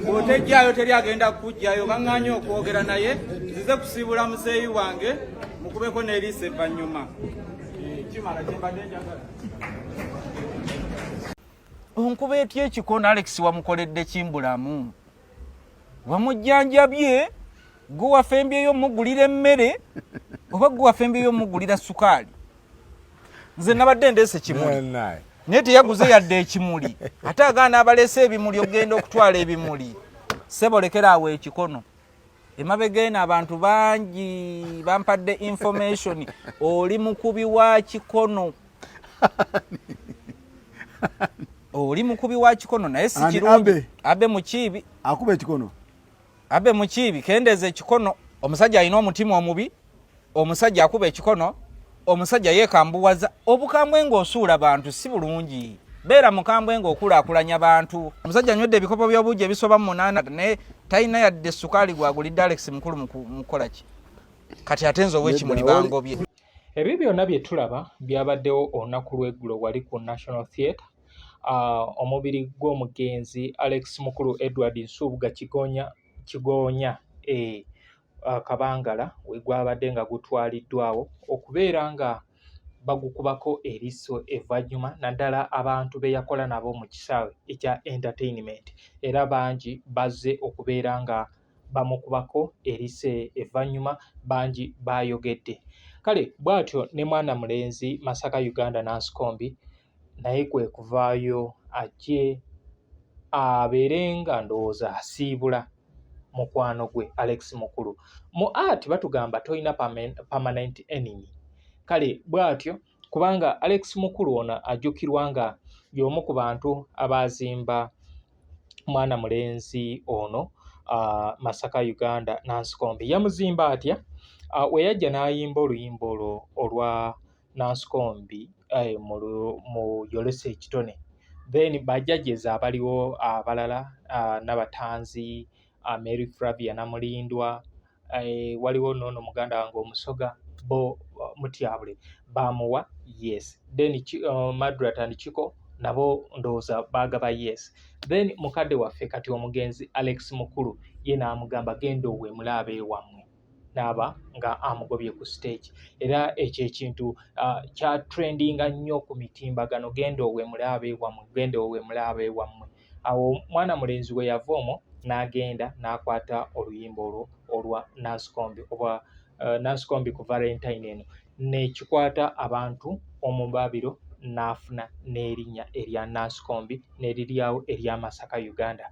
Bw'otejjaayo teri agenda kukujjayo. Baŋŋaanye okwogera naye nzize kusiibula muzeeyi wange mukubeko n'eriiso evvannyuma. Kimala kyembadde njagala. Onkuba etya ekikono Alex wamukoledde kimbulamu? Wamujjanjabye gwe wafembyeyo omugulira emmere oba gwe wafembyeyo omugulira sukaali? Nze nabadde ndeese kimuli naye teyaguze yadde ekimuli, ate agaana abaleese ebimuli okugenda okutwala ebimuli. Ssebo lekera awo ekikono. Emabega eno abantu bangi bampadde information, oli mukubi wa kikono, oli mukubi wa kikono naye si kirungi. Abe Mukiibi akuba ekikono. Abe Mukiibi, kendeeza ekikono. Omusajja alina omutima omubi, omusajja akuba ekikono, omusajja yeekambuwaza. Obukambwe ng'osuula bantu si bulungi. Beera mukambwe ng'okulaakulanya bantu. Omusajja anywedde ebikopo by'obuugi ebisoba mu 8 naye talina yadde sukaali gwagulidde Alex Mukulu mukukola ki? Kati ate nze ow'ekimuli bangobye. Ebyo byonna bye tulaba byabaddewo olunaku lw'eggulo wali ku National Theatre. Omubiri gw'omugenzi Alex Mukulu Edward Nsubuga Kigonya Kigoonya e Kabangala we gwabadde nga gutwaliddwawo okubeera nga bagukubako eriiso evvannyuma naddala abantu be yakola nabo mu kisaawe ekya entertainment era bangi bazze okubeera nga bamukubako eriiso evvannyuma bangi baayogedde. Kale bw'atyo ne mwana mulenzi Masaka Uganda Nansikombi naye kwe kuvaayo ajje abeere nga ndowooza asiibula mukwano gwe Alex Mukulu. Mu art batugamba tolina permanent enemy. Kale bw'atyo kubanga Alex Mukulu ono ajjukirwa nga y'omu ku bantu abaazimba mwana mulenzi ono Masaka Uganda Nansikombi. Yamuzimba atya? We yajja n'ayimba oluyimba olwo olwa Nansikombi mu Yolesa Ekitone. Then ba judges abaliwo abalala Nabatanzi, Mary Flavia Namulindwa, waliwo n'ono muganda wange Omusoga bo Mutyabule baamuwa yes. Then Madrat and Chiko nabo ndowooza baagaba yes. Then mukadde waffe kati omugenzi Alex Mukulu ye n'amugamba genda owemule ab'ewammwe, n'aba nga amugobye ku stage. Era ekyo ekintu kya trendinga nnyo ku mitimbagano, genda owemule ab'ewammwe, genda owemule ab'ewammwe. Awo mwana mulenzi we yava omwo n'agenda n'akwata oluyimba olwo olwa Nansikombi oba Nansikombi ku Valentine eno nekikwata abantu omubabiro n'afuna n'erinnya erya Nansikombi n'eriryawo erya Masaka Uganda.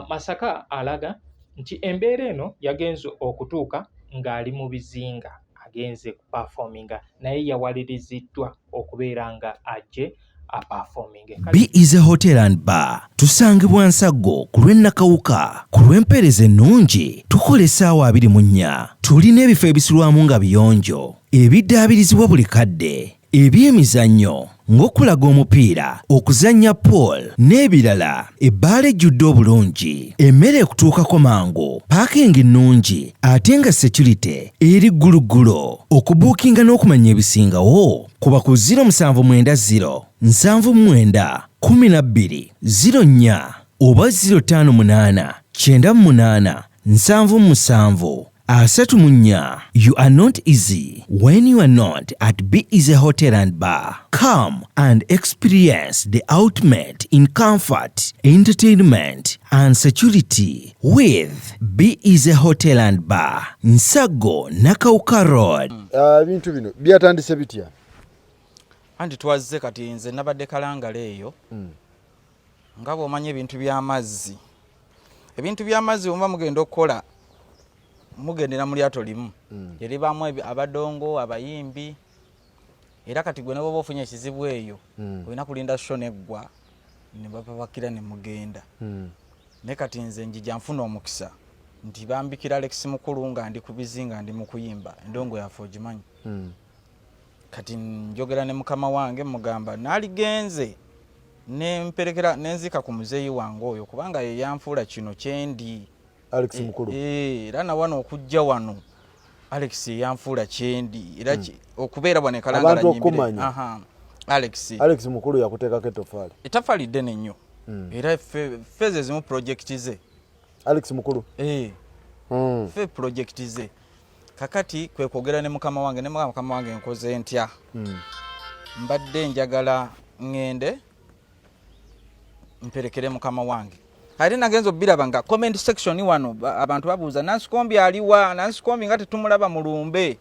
Masaka alaga nti embeera eno yagenze okutuuka ng'ali mu bizinga agenze kupafominga naye yawaliriziddwa okubeera nga ajje apafominge. Be Easy Hotel and Bar tusangibwa Nsaggo ku lw'e Nakawuka. Ku lw'empeereza ennungi tukola essaawa 24. Tulina ebifo ebisulwamu nga biyonjo, ebiddaabirizibwa buli kadde, eby'emizannyo ng'okulaga omupiira, okuzannya pool n'ebirala. Ebbaala ejjudde obulungi, emmere ekutuukako mangu, paakingi nnungi ate nga securite eri gguluggulo. Okubuukinga n'okumanya ebisingawo kuba ku 0790 79 12 04 oba 058 98 77 34. You are not easy when you are not at Be Easy Hotel and Bar. Come and experience the ultimate in comfort, entertainment and security with Be Easy Hotel and Bar, Nsago Nakawuka Road. Ebintu bino byatandise bitya? Anti twazze kati nze nabadde Kalangala eyo nga bw'omanyi ebintu by'amazzi, ebintu by'amazzi bwemuba mugenda okukola mugendera mu lyato limu eribaamu abadongo, abayimbi. Era kati gwe ne bwoba ofunye ekizibu eyo olina kulinda show neggwa ne bapapakira ne mugenda. Naye kati nze njija nfuna omukisa nti bambikira Alex Mukulu nga ndi ku bizinga, ndi mu kuyimba endongo yaffe ogimanyi. Kati njogera ne mukama wange mugamba naaligenze nemperekera nenzika ku muzeeyi wange oyo kubanga ye yanfuula kino kyendi. Alex Mukulu. Era na wano okujja wano Alex yanfuula kyendi era okubeera wano e Kalangala Abantu nyimbire. okukumanya. Aha. Alex. Alex Mukulu yakuteekako ettofaali. Ettaffaali ddene nnyo. Era phase ezimu project ze Alex Mukulu eh. Ffe project ze kakati kwe kwogera ne mukama wange ne mukama wange nkoze ntya. Mbadde njagala ŋŋende mperekere mukama wange, ate nagenza obiraba nga comment section wano abantu babuuza Nansikombi aliwa, Nansikombi nga tetumulaba mulumbe.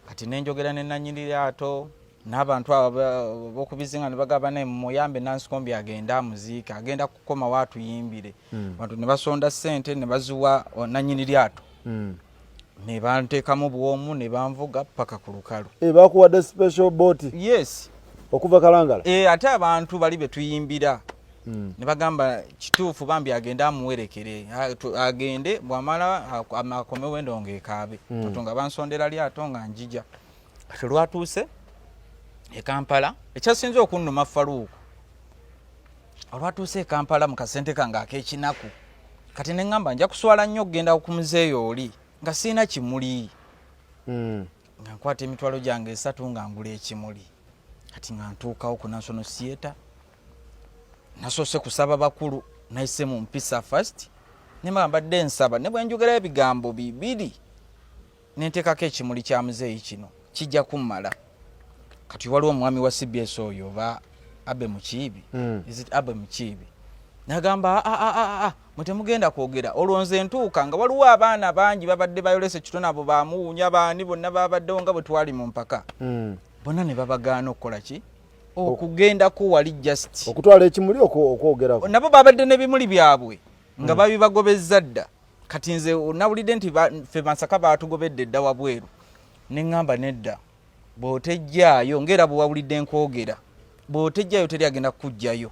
Kati nenjogera ne nanyini lyato n'abantu abo bokubizinga ne bagamba naye muyambe Nansikombi agende amuziike, agenda kukomawo atuyimbire. Abantu ne basonda ssente ne baziwa nanyini lyato. Ne banteekamu bwomu ne banvuga paka ku lukalu. Eh, bakuwadde special boat? Yes. Okuva Kalangala? E, ate abantu bali betuyimbira ne bagamba kituufu bambi agende amuwerekere, agende bwamala akomewo endongo ekaabe. Oto nga bansondera lyato nga njija. Kati olwatuuse e Kampala, ekyasinze okunnuma Faluuku, olwatuuse e Kampala mu kasente kange ak'ekinaku, kati ne ŋŋamba nja kuswala nnyo okugenda ku muzeeyo oli nga sirina kimuli. Nga nkwata emitwalo gyange 3 nga ngula ekimuli. Kati nga ntuukawo ku National Theatre, nasoose kusaba bakulu, nayise mu mpisa first, nemba mbadde nsaba ne bwe njogerayo ebigambo 2 nenteekako ekimuli kya muzeeyi kino kijja kummala. Kati waliwo omwami wa CBS oyo oba Abe Mukiibi. Is it Abe Mukiibi? Nagamba mwe temugenda kwogera. Olwo nze ntuuka nga waliwo abaana bangi babadde bayolese kitone, abo bamuwunya baani bonna babaddewo nga bwe twali mu mpaka. Bonna ne babagaana okukola ki, okugendako wali just okutwala ekimuli okwogerako. Nabo babadde n'ebimuli byabwe nga babibagobezza dda. Kati nze nawulidde nti ffe Masaka baatugobedde dda wabweru, ne ŋŋamba nedda, bw'otejjaayo ng'era bwe wawulidde nkwogera, bw'otejjaayo teri agenda kukuggyayo.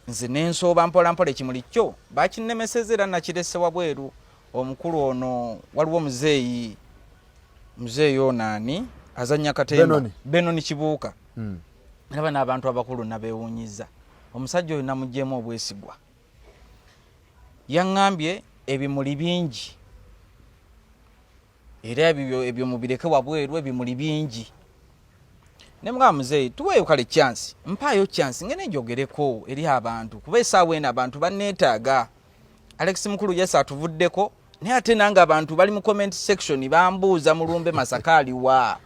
Nze nensooba mpola mpola, ekimuli kyo bakinnemeseza era nakirese wabweru. Omukulu ono, waliwo muzeeyi, muzeeyi ono ani azannya katemba? Benoni. Benoni Kibuuka. Ndaba n'abantu abakulu nabeewuunyiza, omusajja oyo namugyemu obwesigwa. Yaŋŋambye ebimuli bingi era ebyo mubireke wabweru, ebimuli bingi. Ne mugamba muzeeyi tuweeyo kale chance, mpaayo chance ngene njogereko eri abantu, kuba essaawa eno abantu banneetaaga. Alex Mukulu yes atuvuddeko, naye ate nange abantu bali mu comment section bambuuza mulumbe Masaka aliwa.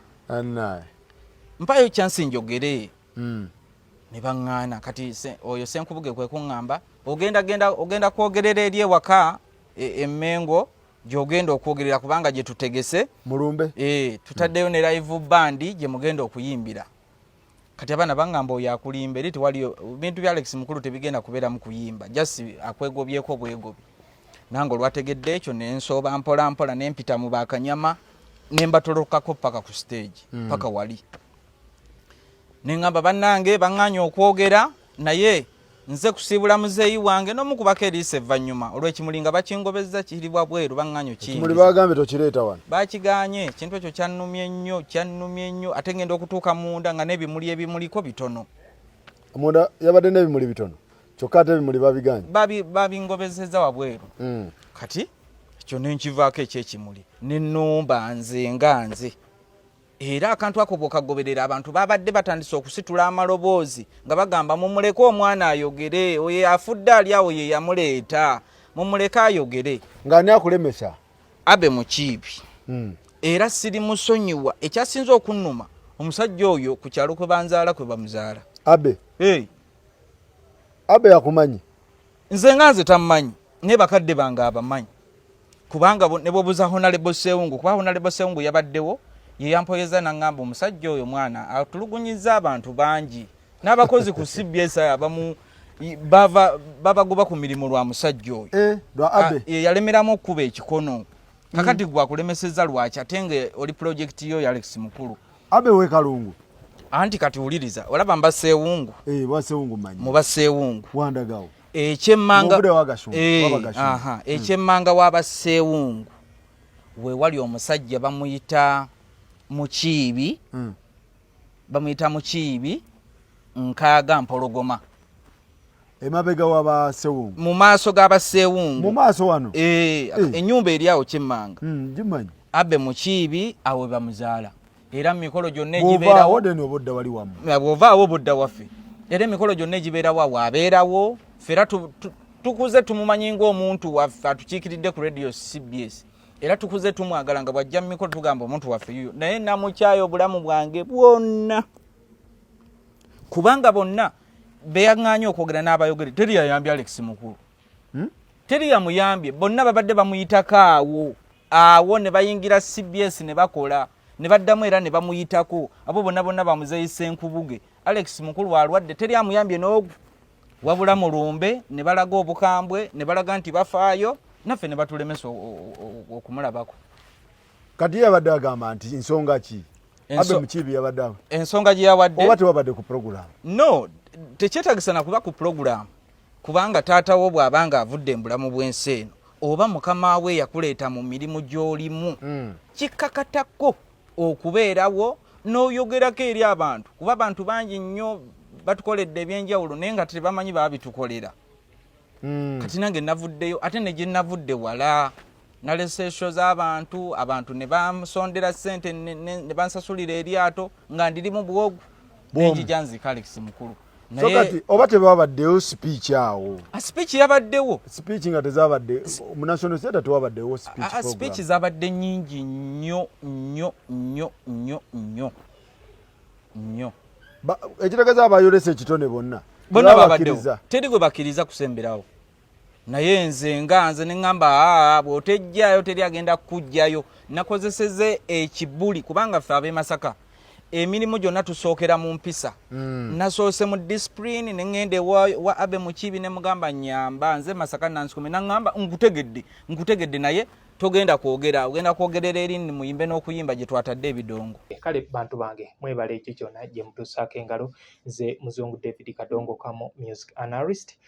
Mpaayo chance njogere. Ne baŋŋaana. Kati oyo Senkubuge kwe kuŋŋamba ogenda genda ogenda kwogerera eri ewaka Emmengo gy'ogenda okwogerera kubanga gye tutegese mulumbe. E, tutaddeyo ne live band gye mugenda okuyimbira. Kati abaana baŋŋamba oyo akulimba, eri tewaliyo bintu bya Alex Mukulu, tebigenda kubeeramu kuyimba, just akwegobyeko bwegobi. Nange olwategedde ekyo nensooba mpola mpola nempita mu bakanyama nembatolokako paka ku stage. Paka wali neŋŋamba bannange baŋŋaanye okwogera, naye nze kusiibula muzeeyi wange n'omukubako eriiso evvannyuma olw'ekimuli nga bakingobezza kiribwa bweru, baŋŋaanye ekimuli okiyingiza. Bagambye tokireeta wano. Bakiganye. Ekintu ekyo kyannumye nnyo, kyannumye nnyo. Ate ngenda okutuuka munda nga n'ebimuli ebimuliko bitono. Munda yabadde n'ebimuli bitono, kyokka ate ebimuli babiganye. Babingobezeza wabweru. Kati ekyo nenkivaako ekyekimuli nenumba nze nga nze, era akantu ako bw'okagoberera abantu babadde batandise okusitula amaloboozi nga bagamba mumuleke omwana ayogere, oyo afudde ali awo ye yamuleeta, mumuleke ayogere. Ng'ani akulemesa? Abe Mukiibi. Era siri musonyiwa. Ekyasinze okunnuma, omusajja oyo ku kyalo kwe banzaala kwe bamuzaala. Abe? Hey. Abe yakumanyi? Nze nga nze tammanyi, naye bakadde bange abamanyi, kubanga ne bwobuza Honorable Sewungu, kuba Honorable Sewungu yabaddewo, ye yampoyeza naŋŋamba omusajja oyo mwana atulugunyizza abantu bangi n'abakozi ku CBS abamu babagoba ku mirimu lwa musajja oyo. Eh, lwa Abe? Ye yalemeramu okukuba ekikono. Kakati gwe akulemesezza lwaki ate nga oli project yo ya Alex Mukulu? Abe we Kalungu? Anti kati wuliriza, olaba mba Sewungu. Eh, bwa Sewungu manyi. Muba Sewungu. Wandagawo. Ekyemmanga Ng'ovudde Wagashumba, Eh, Wabagashumba. aha, ekyemmanga w'Abasewungu we wali omusajja bamuyita Mukiibi. Bamuyita Mukiibi Nkaaga Mpologoma. Emabega w'Abasewungu? Mu maaso g'Abasewungu. Mu maaso wano? Eh, Eh. Ennyumba eri awo kyemmanga. Gimanyi. Abe Mukiibi awo we bamuzaala, era mu mikolo gyonna Bw'ovaawo egibeerawo then oba odda wali wammwe. Bw'ovaawo obudda waffe, era emikolo gyonna egibeerawo awo abeerawo. Ffe era Tukuze tumumanyi ng'omuntu waffe atukiikiridde ku radio CBS, era tukuze tumwagala nga bwajja mu mikolo tugamba omuntu waffe yuyo, naye namukyayo obulamu bwange bwonna, kubanga bonna beyaŋŋaanye okwogera n'abayogere teri yayambye Alex Mukulu. Teri yamuyambye. Bonna babadde bamuyitako awo awo ne bayingira CBS ne bakola ne baddamu era ne bamuyitako. Abo bonna bonna bamuzeeyisa enkubuge. Alex Mukulu alwadde, teri amuyambye n'ogu, wabula mulumbe ne balaga obukambwe ne balaga nti bafaayo naffe ne batulemesa okumulabako. Kati ye yabadde agamba nti nsonga ki? Abe Mukiibi yabadde awo. Ensonga gye yawadde oba tewabadde ku program? No, tekyetagisa na kuba ku pulogulaamu, kubanga taata wo bw'aba nga avudde mu bulamu bw'ensi eno oba mukama we yakuleeta mu mirimu gy'olimu, kikakatako okubeerawo n'oyogerako eri abantu, kuba abantu bangi nnyo batukoledde ebyenjawulo naye nga tebamanyi baabitukolera. Kati nange navuddeyo, ate ne gye navudde wala, nalese show z'abantu, abantu ne bansondera ssente ne bansasulira eryato nga ndiri mu bwogu Bwomu. nenjija nzika Alex Mukulu. So kati oba tebabaddewo speech awo? Speech yabaddewo. Speech nga tezabadde mu National Theatre, tewabaddewo speech program. Speech zabadde nyingi nnyo nnyo nnyo nnyo nnyo nnyo. Ekitegeeza abayolesa ekitone bonna bonna babaddewo. tebabakkiriza. Teri gwe bakkiriza kusemberawo, naye nze nga nze neŋŋamba, aa, bw'otejjaayo teri agenda kukugjayo. Nakozeseze ekibuli kubanga ffe ab'e Masaka emirimu gyonna tusookera mu mpisa. Nasoose mu discipline ne ŋŋenda ewa wa Abe Mukiibi ne mugamba, nyamba, nze Masaka Nansukume. Naŋŋamba, nkutegedde, nkutegedde, naye togenda kwogera, ogenda kwogerera eri muyimbe n'okuyimba gye twatadde ebidongo. Kale bantu bange, mwebale ekyo kyonna gye mutuusaako engalo. Nze Muzungu David Kadongo Kamu, music analyst.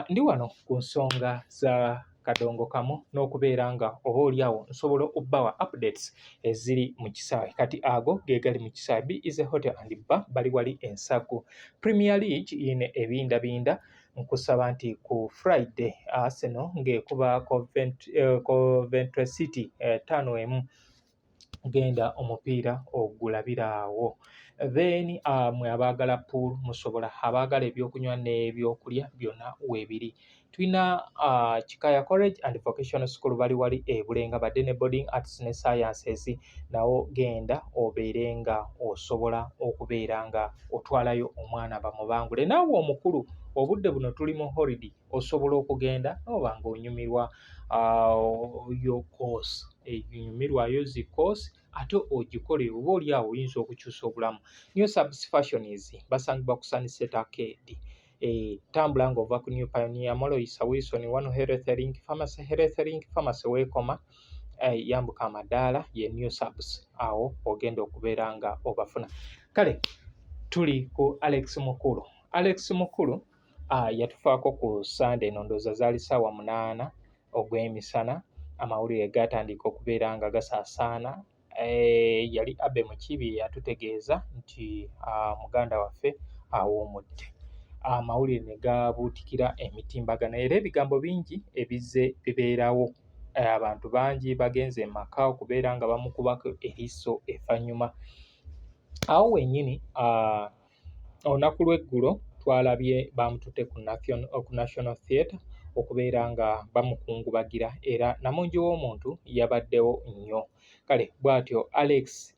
Ndi wano ku nsonga za Kadongo Kamu n'okubeera nga oba oliawo nsobola obbawa updates eziri mu kisaawe. Kati ago ge gali mu kisaawe. B is a Hotel and Bar, bali wali Ensaku. Premier League ine ebindabinda. Nkusaba nti ku Friday Arsenal ng'ekuba Coventry City 5-1, genda omupiira ogulabira awo. Then mwe abaagala pool musobola, abaagala ebyokunywa n'ebyokulya byonna weebiri. Tulina Kikaya College and Vocational School, bali wali e Bulenga, badde ne boarding, arts ne sciences. Nawo genda obeere nga osobola okubeera nga otwalayo omwana bamubangule. Naawe omukulu, obudde buno tuli mu holiday, osobola okugenda noba nga onyumirwa yo course, onyumirwayo zi course ate ogikole, oba oli awo oyinza okukyusa obulamu. New Subs Fashions basangibwa ku Sunset Arcade. Tambula ng'ova ku New Pioneer Mall, oyisa Wilson One Health Link Pharmacy, Health Link Pharmacy weekoma, yambuka amadaala ye New Subs, awo ogenda okubeera nga obafuna. Kale tuli ku Alex Mukulu. Alex Mukulu yatufaako ku Sunday eno, ndowooza zaali ssaawa 8 ogw'emisana. Amawulire gaatandika okubeera nga gasaasaana. Yali Abe Mukiibi yatutegeeza nti muganda waffe awummudde. Amawulire ne gabuutikira emitimbagano era ebigambo bingi ebizze bibeerawo. Abantu bangi bagenze e maka okubeera nga bamukubako eriiso evvannyuma. Awo wennyini olunaku lw'eggulo twalabye bamututte ku National Theatre okubeera nga bamukungubagira, era namungi w'omuntu yabaddewo nnyo. Kale bw'atyo Alex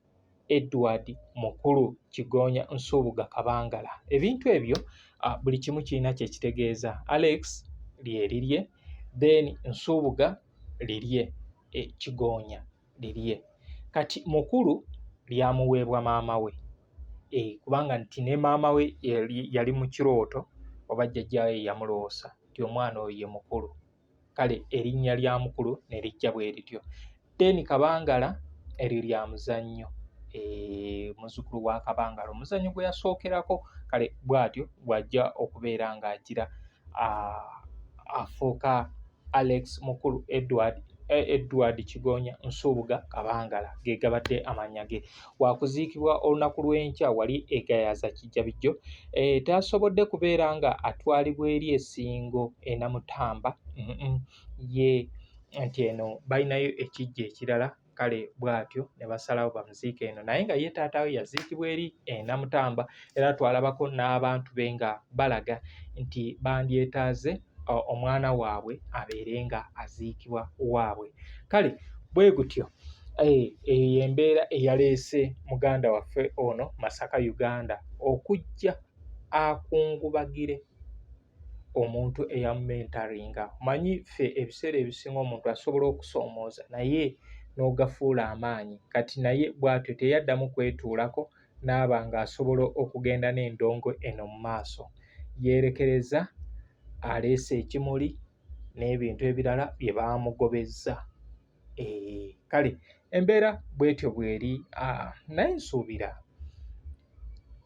Edward Mukulu Kigonya Nsubuga Kabangala. Ebintu ebyo buli kimu kirina kye kitegeeza. Alex lye lirye, then Nsubuga lirye, Kigonya lirye. Kati Mukulu lyamuweebwa maama we, kubanga nti ne maama we yali mu kirooto oba jjajjaawe ye yamuloosa nti omwana oyo ye Mukulu. Kale erinnya lya Mukulu ne lijja bwe lityo. Then Kabangala eryo lya muzannyo, muzzukulu wa Kabangala, omuzannyo gwe yasookerako. Kale bw'atyo bw'ajja okubeera ng'agira afuuka Alex Mukulu Edward Kigonya Nsubuga Kabangala, ge gabadde amannya ge. Wakuziikibwa olunaku lw'enkya wali e Gayaza Kijjabijjo. Tasobodde kubeera nga atwalibwa eri e Ssingo e Namutamba, ye nti eno balinayo ekiggya ekirala. Kale bw'atyo ne basalawo bamuziike eno, naye nga ye taata we yaziikibwa eri e Namutamba, era twalabako n'abantu be nga balaga nti bandyetaaze omwana waabwe abeere nga aziikibwa waabwe. Kale bwe gutyo eyo y'embeera eyaleese muganda waffe ono Masaka Uganda okujja akungubagire omuntu eyamumentaringa. Omanyi ffe ebiseera ebisinga omuntu asobola okusoomooza naye n'ogafuula amaanyi. Kati naye bw'atyo teyaddamu kwetuulako n'aba ng'asobola okugenda n'endongo eno mu maaso. Yeerekereza aleese ekimuli n'ebintu ebirala bye baamugobezza. Eeh kale embeera bw'etyo bw'eri naye nsuubira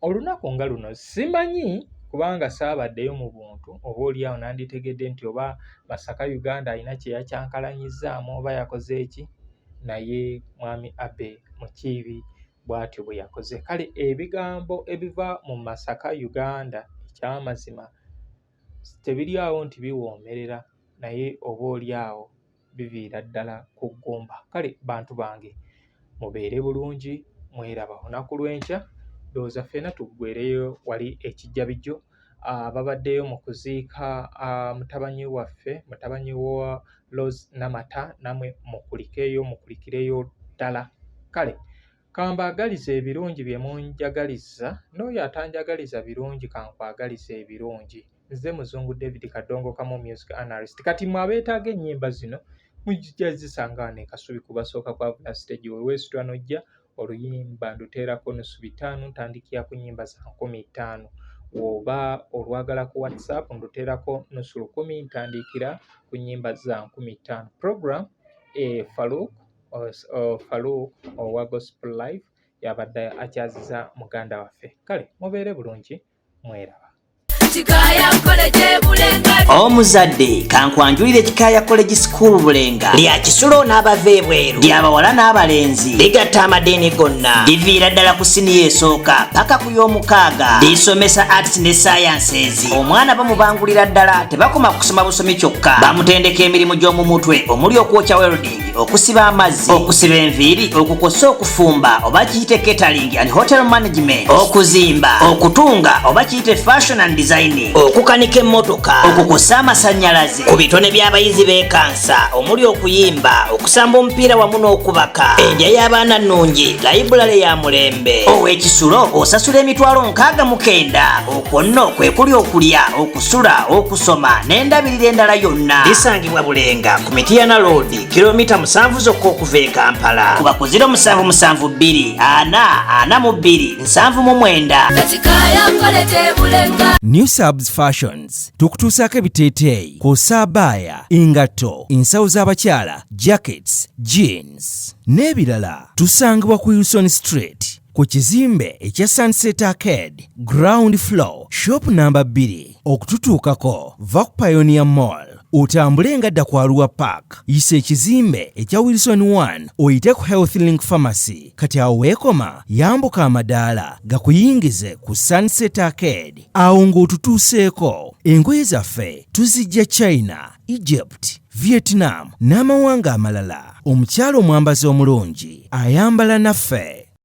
olunaku nga luno simanyi kubanga saabaddeyo mu buntu oba oli awo nanditegedde nti oba Masaka Uganda alina kye yakyankalanyizzaamu oba yakoze ki naye Mwami Abbey Mukiibi bw'atyo bwe yakoze. Kale ebigambo ebiva mu Masaka Uganda eky'amazima tebiri awo nti biwoomerera naye oba oli awo biviira ddala ku ggumba. Kale bantu bange mubeere bulungi mweraba olunaku lw'enkya ndowooza ffena tuggweereyo wali e Kijjabijjo ababaddeyo mu kuziika mutabanyi waffe mutabanyi wa Rose Namata namwe mukulikeeyo mukulikireyo ddala. Kale kambaagalize ebirungi bye munjagaliza n'oyo atanjagaliza birungi kankwagalize ebirungi. Nze Muzungu David Kadongo Kamu Music Analyst. Kati mwe abeetaaga ennyimba zino mujja zisanga wano e Kasubi ku basooka kwavula stage we weesitula n'ojja oluyimba nduteerako nusu bitaano ntandikira ku nnyimba za 5000. W'oba olwagala ku WhatsApp nduteerako nusu lukumi ntandikira ku nnyimba za 5000. Program e Farouk Farouk owa Gospel Live yabadde akyaziza muganda waffe. Kale mubeere bulungi mweraba. Omuzadde kankwanjulire Kikaaya College School Bulenga lya kisulo n'abava ebweru, lyabawala n'abalenzi, ligatta amadiini gonna, liviira ddala ku siniya esooka paka ku y'omukaaga, lisomesa arts ne sciences. Omwana bamubangulira ddala, tebakoma kusoma busomi kyokka, bamutendeka emirimu gy'omu mutwe omuli okwokya welding, okusiba amazzi, okusiba enviiri, okukosa okufumba oba kiyite catering and hotel management, okuzimba, okutunga oba kiyite fashion and designing, okukanika emmotoka, okukosa amasannyalaze. Ku bitone by'abayizi b'ekansa omuli okuyimba, okusamba omupiira wamu n'okubaka. Endya y'abaana nnungi, layibulale ya mulembe. Ow'ekisulo osasula 69,000, okwo nno kwe kuli okulya, okusula, okusoma n'endabirira endala yonna. Lisangibwa Bulenga ku Mityana Road, kilomita 7 zokka okuva e Kampala. Kuba ku 0772 442 79. New Subs Fashions tukutuusaako ebiteeteeyi kw'ossa abaaya, engatto, ensawo z'abakyala, jackets, jeans n'ebirala. Tusangibwa ku Wilson Street ku kizimbe ekya Sunset Arcade, ground floor, shop namba 2. Okututuukako va ku Pioneer Mall otambule nga dda ku Arua Park, yisa ekizimbe ekya Wilson 1 oyite ku Health Link Pharmacy. Kati awo weekoma, yambuka amadaala gakuyingize ku Sunset Arcade. Awo ng'otutuuseeko, engoye zaffe tuzijja China, Egypt, Vietnam n'amawanga amalala. Omukyala omwambazi omulungi ayambala naffe.